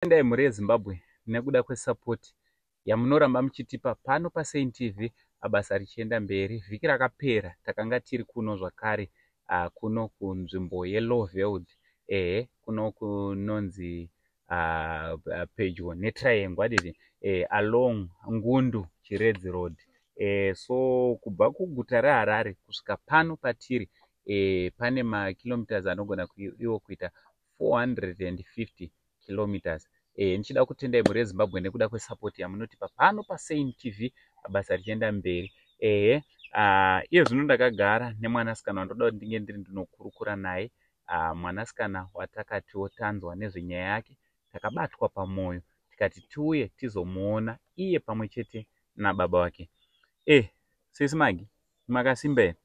Tendai mhuri yeZimbabwe nekuda kwesupport yamunoramba muchitipa pano paSaint TV basa richienda mberi. Vhiki rakapera takanga tiri kuno zvakare kuno kunzvimbo yeLowveld, ehe, kuno kunonzi pedyo neTriangle adidi, along Ngundu Chiredzi Road. So kubva kuguta reHarare kusvika pano patiri pane makilometers anogona iwo kuita 450 kilometers. Ndichida kutendai mhuri yeZimbabwe nekuda kwesupport yamunotipa pano paSaint TV basa richienda mberi. Ehe, iye zvino ndakagara nemwanasikana wandoda kuti ndinge ndiri ndinokurukura naye, mwanasikana watakatiwo tanzwa nezvenyaya yake, takabatwa pamwoyo, tikati tiuye tizomuona iye pamwe chete nababa wake. Sisi Magi, makasimba here?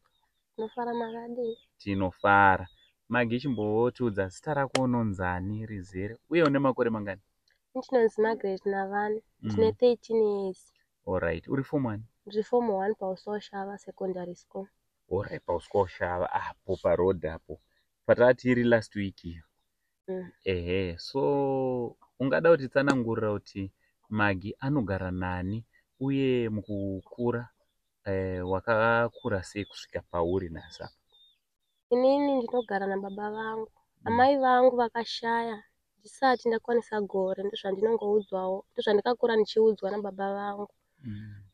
Tinofara, makadii? Tinofara. Magi, chimbotiudza zita rako, unonzani rizere uye une makore mangani? Ndinonzi Margaret Navani. Ndine 13 years. Alright, uri form 1? Ndiri form 1 paUswashava Secondary School. Alright, paUswashava apo paroad apo patatiri last week iyo. Ehe, so ungada kutitsanangurira kuti Magi anogara nani uye mukukura wakakura sei kusvika pauri nhasi apa? Inini ndinogara nababa vangu. Amai vangu vakashaya ndisati ndakwanisa gore, ndozvandinongoudzwawo, ndozvandakakura ndichiudzwa nababa vangu.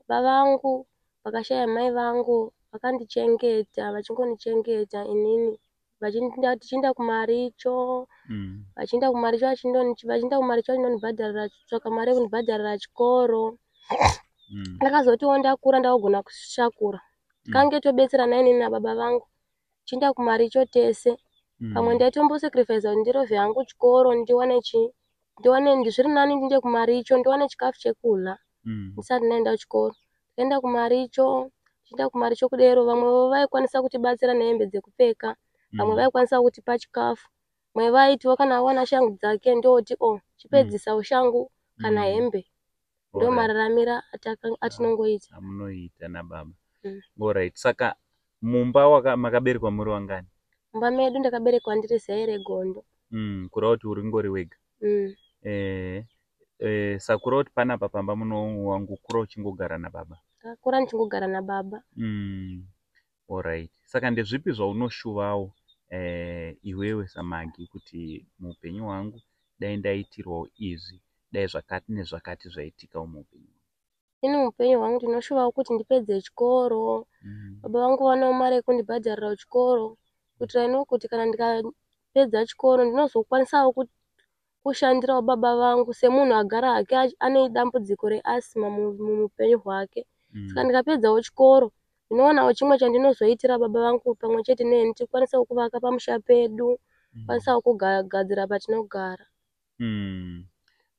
Baba vangu vakashaya, mai vangu vakandichengeta, vachingondichengeta inini, tichienda kumaricho, vachienda kumaricho, vachienda kumaricho, vachindondibhadharira, tsvaka mari yekundibhadharira chikoro. Ndakazotiwo ndakura, ndakugona kushakura, tikange tobetserana inini nababa vangu, tichienda kumaricho tese. Pamwe ndaitombosacrifice kuti ndirovhe hangu chikoro, ndiwane chii, ndiwane zviri nani, ndiende kumaricho ndiwane chikafu chekudya ndisati ndaenda kuchikoro. Ndaenda kumaricho, tichienda kumaricho kudero, vamwe vaikwanisa kutibatsira nehembe dzekupfeka, vamwe vaikwanisa kutipa chikafu, vamwe vaitiwo kana awana shangu dzake ndoti o chipedzisawo shangu kana hembe. Ndo mararamiro atinongoita. Amunoita nababa. Alright, saka mumba makaberekwa muri wangani? Mumba medu ndakaberekwa ndiri zai regondo. Kureva kuti uri ngori wega? Mm. Saka kureva kuti panapa pamba wangokura uchingogara nababa? Ndakakura ndichingogara nababa. Alright, saka ndezvipi zvaunoshuvawo iwewe saMagi kuti muupenyu hwangu dai ndaitirwawo izvi, dai zvakati nezvakati zvaitikawo muupenyu hwangu? Ini muupenyu hwangu ndinoshuvawo kuti ndipedze chikoro, baba vangu vaonewo mari yekundibhadharira chikoro, kuitira iniwo kuti kana ndikapedza chikoro ndinozokwanisawo kushandirawo baba vangu semunhu agara hake ane dambudziko reasthma muupenyu hwake. Saka ndikapedzawo chikoro ndinowanawo chimwe chandinozoitira baba vangu pamwe chete neni, tikwanisewo kuvaka pamusha pedu, kwanisawo kugadzira patinogara.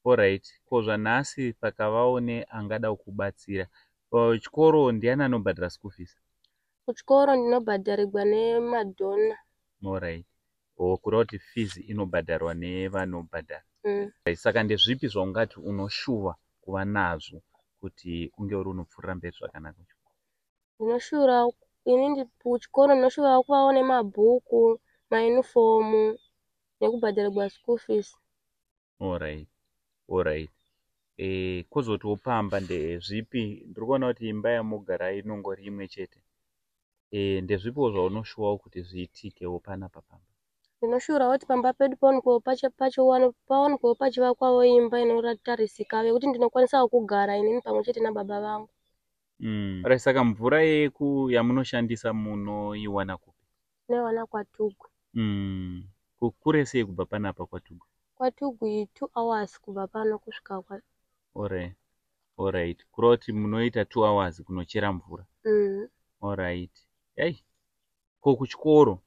Alright, ko zvanhasi pakavawo neangada kukubatsira chikoro, ndiani anobhadhara school fees? Kuchikoro ndinobhadharirwa nemadonor. Alright, kureva kuti fees inobhadharwa nevanobhadhara. Saka ndezvipi zvaungati unoshuva kuva nazvo kuti unge uri unopfuurira mberi zvakanaka? Ndinoshuvira ini kuchikoro ndinoshuvawo kuvawo nemabhuku, mayunifomu nekubhadharirwa school fees. Alright. Kwozotiwo pamba ndezvipi? Ndiri kuona kuti imba yamugara inongori imwe chete. Ndezvipiwo zvaunoshuvawo kuti zviitikewo panapa pamba? Ndinoshuvirawo kuti pamba pedu pawanikwewo pachivakwawo imba inotarisika yekuti ndinokwanisawo kugara inini pamwe chete nababa vangu. Alright, saka mvura yamunoshandisa munoiwana kupi? Tinoiwana kwaTugwi. Kure sei kubva panapa kwaTugwi? KwaTugwi 2 hours kubva pano kusvika kwa. Alright. Kureva kuti munoita 2 hours kunochera mvura. Alright. Yai. Ko kuchikoro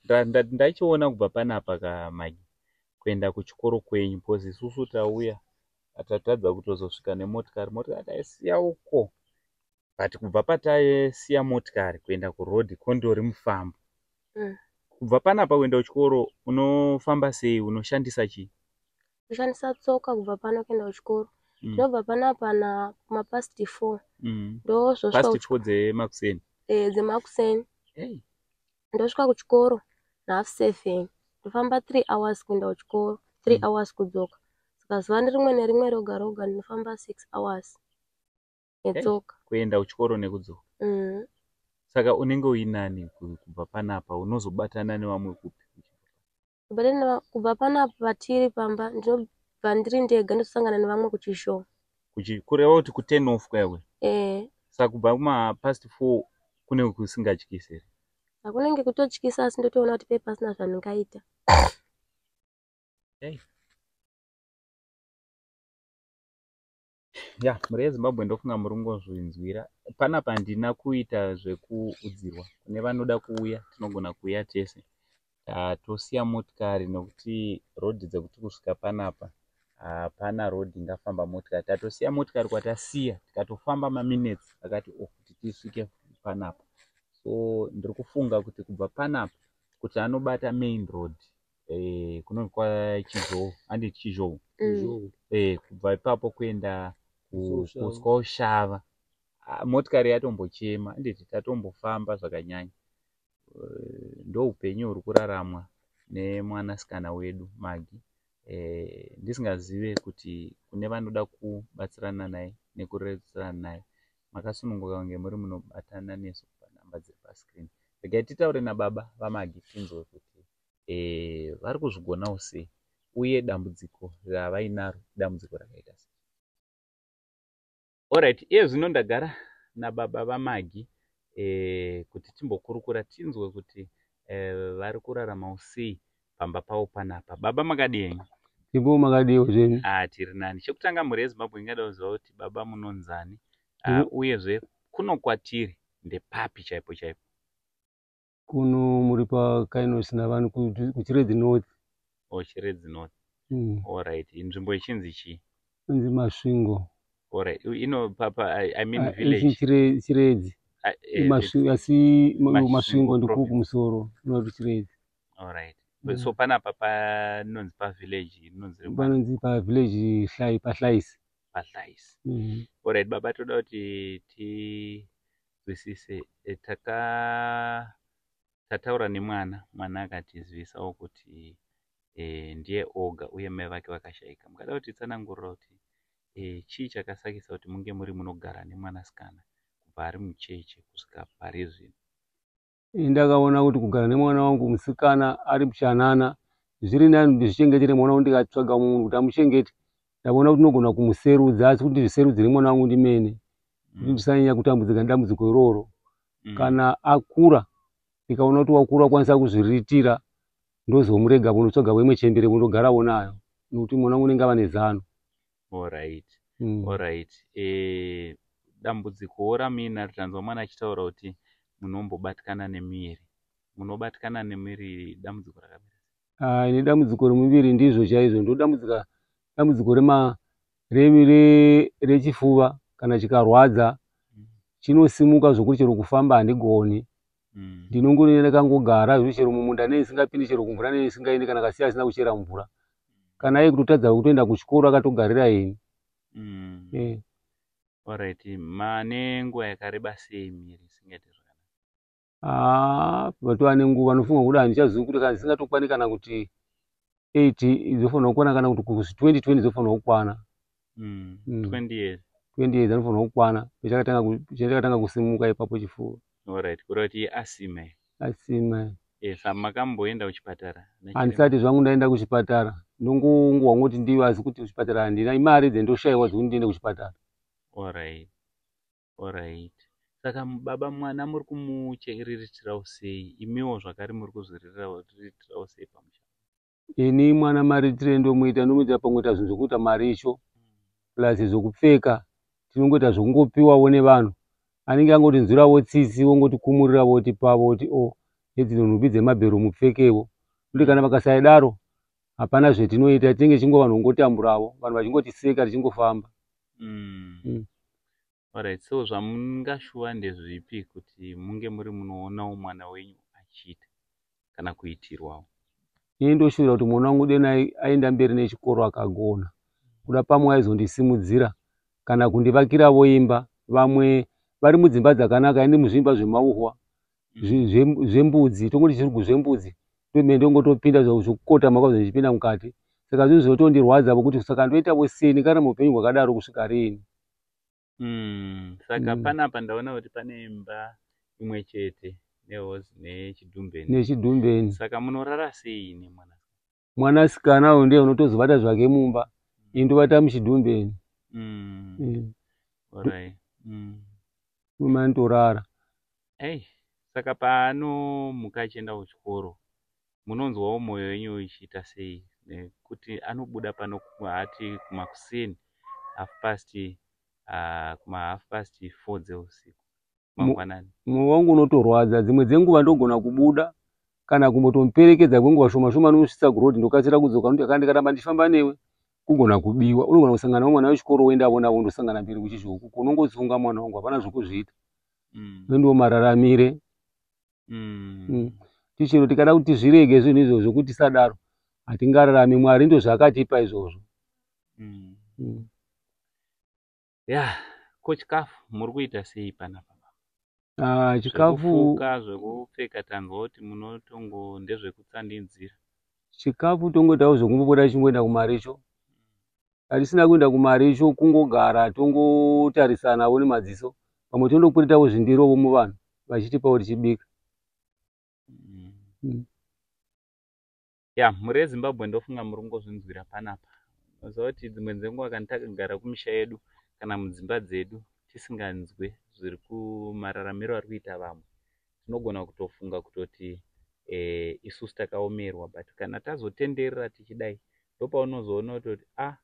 ndachiona kubva panapa kaMagi kuenda kuchikoro kwenyu, because isusu tauya tatadza kutozosvika nemotikari, motikari taisiya uko, but kubva patasiya motikari kuenda kuroad kondori mufambo. Kubva panapa kuenda kuchikoro unofamba sei, unoshandisa chii? Kushandisa tsoka kubva pano kuenda kuchikoro. Ndinobva panapa na mapast 4. Ndozosvika Past 4 dzemakuseni? Dzemakuseni. Hey. Ndosvika kuchikoro na7:30, ndofamba 3 hours kuenda kuchikoro, 3 hours kudzoka. Saka Saka zuva rimwe nerimwe roga roga ndinofamba 6 hours netsoka. Kuenda kuchikoro nekudzoka. Saka unenge uinani kubva panapa unozobatana nevamwe kupi? Kubva panapa patiri pamba ndinobva ndiri ndega ndosangana nevamwe kuChizhou. Kureva kuti ku10 off kwaiwe? Eh. Saka kubva kuma past 4 kunenge kusingatyisi here? Hakunenge kutotyisa, asi ndotoona kuti pei pasina zvandingaita. Hey. Ya, mhuri yeZimbabwe, ndofunga muri kungozvinzwira. Panapa handina kuita zvekuudzirwa. Kune vanoda kuuya tinogona kuuya tese. Tosiya motikari nekuti rodhi dzekuti kusvika panapa hapana rodhi ingafamba motikari. Tatosiya motikari kwatasiya tikatofamba maminitsi akati o kuti tisvike panapa. So ndiri kufunga kuti kubva panapa kuti anobata main road kunonzi kwaChizhou, handiti Chizhou? Kubva ipapo kuenda kuSwaushava, motikari yatombochema, handiti? Tatombofamba zvakanyanya. Ndo upenyu huri kuraramwa nemwanasikana wedu Magi. Ndisingazive kuti kune vanoda kubatsirana naye nekureretsana naye, makasununguka kunge muri munobatana nesu panhamba dziri pascreen. Regai titaure nababa vaMagi tinzwe kuti vari kuzvigonawo sei uye dambudziko ravainaro dambudziko rakaita sei. Alright, iye zvino ndagara nababa vaMagi kuti timbokurukura tinzwe kuti vari kuraramawo sei pamba pavo panapa. Baba, makadii henyu? Ndipo, makadiwo zvenyu? Ah, tiri nani. Chekutanga, mhuri yeZimbabwe ingada kuziva kuti baba munonzani, uyezve kuno kwatiri ndepapi chaipo chaipo? Kuno muri paKainos navanhu kuChiredzi North. O, Chiredzi North. Alright, nzvimbo ichinzi chii? Inzi Masvingo. Alright, ino papa, I mean Ah, village. ichi Chiredzi. Ah, Asi Masvingo Masvingo ndiko province. Kumusoro inoti Chiredzi. Alright. So panapa panonzi pavillage inonzi Panonzi pavillage Hlai, paHlaisi. PaHlaisi. Alright baba, toda kuti tinzwisise. Taka tataura nemwana, mwana akatizivisawo kuti ndiye oga uye mai vake vakashayika. Mungada kuti tsanangurira kuti chii chakasakisa kuti munge muri munogara nemwanasikana kubva ari mucheche kusvika pari zvino? Ndakaona kuti kugara nemwana wangu musikana ari muchanana zviri nani, ndizvichengetere mwana wangu. Ndikatsvaga munhu kuti amuchengete, ndaona kuti ndinogona kumuserudza, asi kuti ndizviserudzire mwana wangu ndimene, kuti ndisanyanya kutambudzika nedambudziko iroro. Kana akura, ndikaona kuti wakura akwanisa kuzviriritira, ndozomurega vonotsvaga imwe chembere vondogarawo nayo, nokuti mwana wangu unenge ava nezano. Alright. Alright. Dambudzikowo ramuinaro, tanzwa mwana achitaura kuti munombobatikana nemuviri. Munobatikana nemuviri, dambudziko rakamira sei? Ah, ine dambudziko remuviri, ndizvo chaizvo. Ndodambudzika dambudziko rechifuva. Kana chikarwadza chinosimuka zvokuti chero kufamba handigoni. Ndinongori ndakangogara zvo, chero mumunda nei singapindi, chero kumvura nei singaendi, kana kasiya asina kuchera mvura, kana iye kutotadza kutoenda kuchikoro akatogarira ini. Alright, mane nguva yakareba sei miri isingaiti zvakanaka? Ah, vatova nenguva. Nofunga kuda handichazivi kuti kana zisingatokwani kana kuti 8 dzofanira kukwana, kana kuti 2020 dzofanira kukwana. 20 years. 20 years anofanira kukwana pachakatanga kusimuka ipapo chifuva. Alright, kureva kuti iasthma iyi. Asthma. Sa makamboenda kuchipatara nachiremba? Handisati zvangu ndaenda kuchipatara. Ndongongohwa ngoti ndiyo, asi kuti kuchipatara handina imari dzendoshayiwa dzekuti ndiende kuchipatara. Alright. Alright. Saka baba, mwana muri kumucheriritirawo sei? Imiwo zvakare muri kuzviriritirawo sei pamusha? Ini mwana maritire ndomuita, ndomuita pamwe zvinhu zvokuita maricho plus zvokupfeka tinongoita zvokungopiwawo nevanhu anenge angoti nzwirawo tsitsi, wongoti kumurira, votipa, voti o nedzino nhumbi dzemabhero mupfekewo, kuti kana vakasaidaro hapana zvetinoita. Tinenge chingova vanhu vongotamburawo, vanhu vachingotiseka tichingofamba. Alright, so zvamungashuva ndezvipi kuti munge muri munoonawo mwana wenyu achiita kana kuitirwawo? Ini ndoshuvira kuti mwana wangu dena aenda mberi nechikoro akagona, kuda pamwe aizondisimudzira kana kundivakiravo imba. Vamwe vari mudzimba dzakanaka, ini muzvimba zvemauhwa zvembudzi, tongoti chirungu zvembudzi, ndomene ndongotopinda zvokukotama kwazvo ndichipinda mukati. Saka zvinhu zvotondirwadza pokuti saka ndoitavo sei, ndikararama upenyu hwakadaro kusvika riini? Saka panapa ndaona kuti pane imba imwe chete nehozi nechidhumbeni. Nechidhumbeni. Saka munorara sei nemwana? Mwanasikana uyu ndiye unotozovata zvake mumba, ini ndovata muchidhumbeni. Alright. Manditorara. Ei, saka paanomuka achienda kuchikoro, munonzwawo mwoyo wenyu uchiita sei? Nekuti anobuda pano haati kumakuseni half past kuma 4:30 dzeusiku mangwanani. Mwoyo wangu unotorwadza. Dzimwe dzenguva ndogona kubuda kana kumbotomuperekedza kwenguva shoma shoma, nomusvitsa kurodhi, ndokasira kudzoka, nokuti kana ndikaramba ndichifamba newe kugona kubiwa. Unogona kusangana nemwana wechikoro woendavo navo ndosangana mberi kuchizvoku. Unongotsunga mwana wangu, hapana zvokuzviita. Ndiwo mararamire. Tichero tikada kuti tizvirege zvinhu izvozvo kuti tisadaro, hatingararami. Mwari ndozvaakatipa izvozvo. Ya, ko chikafu muri kuita sei panapa? Ah, chikafu Zvekufuka, zvekupfeka, tanzwa kuti munotongo ndezvekutsandidzira. Chikafu tongoitawo zvekumbopota tichimboenda kumaricho. Hatisina kuenda kumaricho, kungogara tongotarisanawo nemadziso. Pamwe tondokweretawo zvindirowo muvanhu vachitipawo tichibika. Ya, mhuri yeZimbabwe, ndofunga muri kungozvinzwira panapa. Unoziva kuti dzimwe dzenguva kana takagara kumisha yedu kana mudzimba dzedu tisinganzwe zviri kumararamiro ari kuita vamwe, tinogona kutofunga kutoti isusu takaomerwa, but kana tazotenderera tichidai, ndopaunozoona kutoti a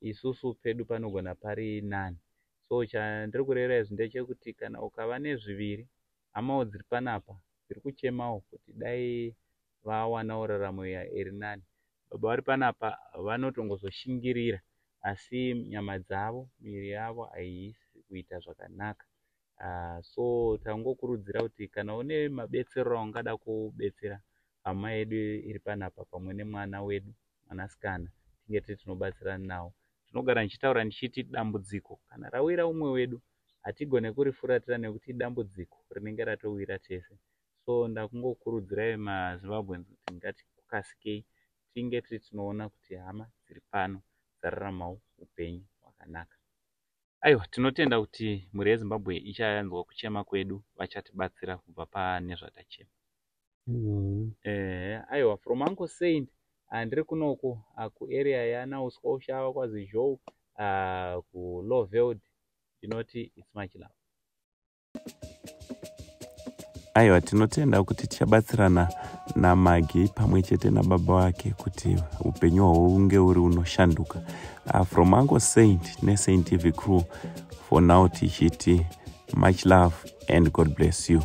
isusu pedu panogona pari nani. So chandiri kureva izvi ndechekuti kana ukava nezviviri, hamawo dziri panapa dziri kuchemawo kuti dai vawanawo raramo iri nani. Baba vari panapa vanotongozoshingirira, asi nyama dzavo, miviri yavo haisi kuita zvakanaka. So tangokurudzira kuti kana une mabetsero aungada kubetsera hama yedu iri panapa pamwe nemwana wedu mwanasikana, tinge tiri tinobatsirana nawo. Tinogara ndichitaura ndichiti dambudziko kana rawira umwe wedu hatigone kurifuratira, nekuti dambudziko rinenge ratowira tese. So ndakungokurudzirai maZimbabweans kuti ngatikasikei tinge tiri tinoona kuti hama dziri pano dzararamawo upenyu hwakanaka. Aiwa, tinotenda kuti mhuri yeZimbabwe ichanzwa kuchema kwedu, vachatibatsira kubva pane zvatachema. Aiwa, from Uncle Saint, ndiri kunoku kuarea yanaUswa Ushava kwaZizhou, kuLowveld. Ndinoti it's much love. Aiwa, tinotenda kuti tichabatsirana naMagi pamwe chete nababa vake kuti upenyu hwavo hunge uri unoshanduka. From Uncle Saint neSaint TV crew, for now tichiti much love and God bless you.